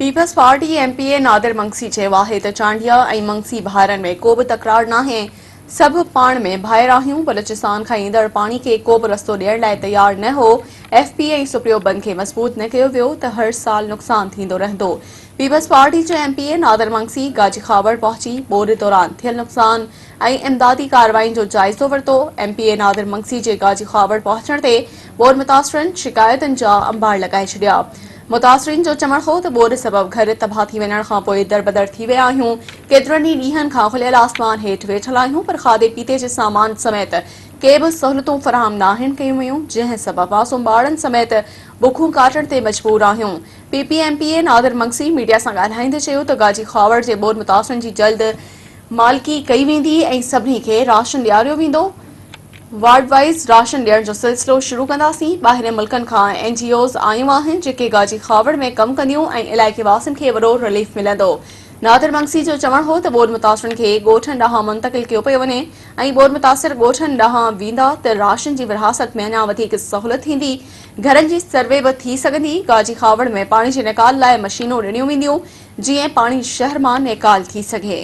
Peoples party M P A Nadir Magsi چيو آهي ته چانڊيا ۽ منگسي ڀائرن ۾ ڪو به تڪرار ناهي، سڀ پاڻ ۾ ڀائر آهيون، بلوچستان کان ايندڙ پاڻي کي ڪو به رستو ڏيڻ لاء تيار نه هو، ايف پي ۽ سپريو بند کي مضبوط نه ڪيو ويو ته هر سال نقصان ٿيندو رهندو. پيپلز پارٽي جو M P A Nadir Magsi Gaji Khahawar پهچي ٻوڏ دوران ٿيل نقصان ۽ امدادي ڪارروائين جو جائزو ورتو، M P A Nadir Magsi جي گاجي خاوڙ پهچڻ تي ٻوڏ متاثرن شڪايتن جا انبار لڳائي ڇڏيا. متاثرين جو چوڻ هو ته ٻوڏ سبب گهر تباهه ٿي وڃڻ کانپوء دربدر ٿي ويا آهيون، ڪيترن ئي ڏينهن کان کليل آسمان هيٺ ويٺل آهيون پر کاڌي پيتي جي سامان سميت ڪي به سهولتون فراهم ناهن ڪيون ويون، جنهن سبب معصوم ٻارڙن سميت بکون ڪاٽڻ تي مجبور آهيون. P P M P A Nadir Magsi media سان ڳالهائيندي چيو ته گاجي خاوڙ جي ٻوڏ متاثرن جي جلد مالڪي ڪئي ويندي ۽ سڀني کي راشن ڏياريو ويندو، وارڊ وائيز راشن ڏيڻ جو سلسلو شروع ڪنداسين، ٻاهرين ملڪن کان اين جي اوز آيون آهن جيڪي گاجي خاوڙ ۾ ڪم ڪنديون ۽ علائقي واسين کي وڏو رليف ملندو. نادر منگسي جو چوڻ هو ته ٻوڏ متاثرن کي ڳوٺن ڏانهن منتقل ڪيو پيو وڃي ۽ ٻوڏ متاثر ڳوٺن ڏانهن ويندا ته راشن جي ورهاست ۾ اڃا وڌيڪ سهولت ٿيندي، گهرن جي سروي به ٿي سگهندي، گاجي خاوڙ ۾ پاڻي جي نيڪال لاء مشينون ڏنيون وينديون جيئن پاڻي شهر مان نيڪال ٿي سگهي.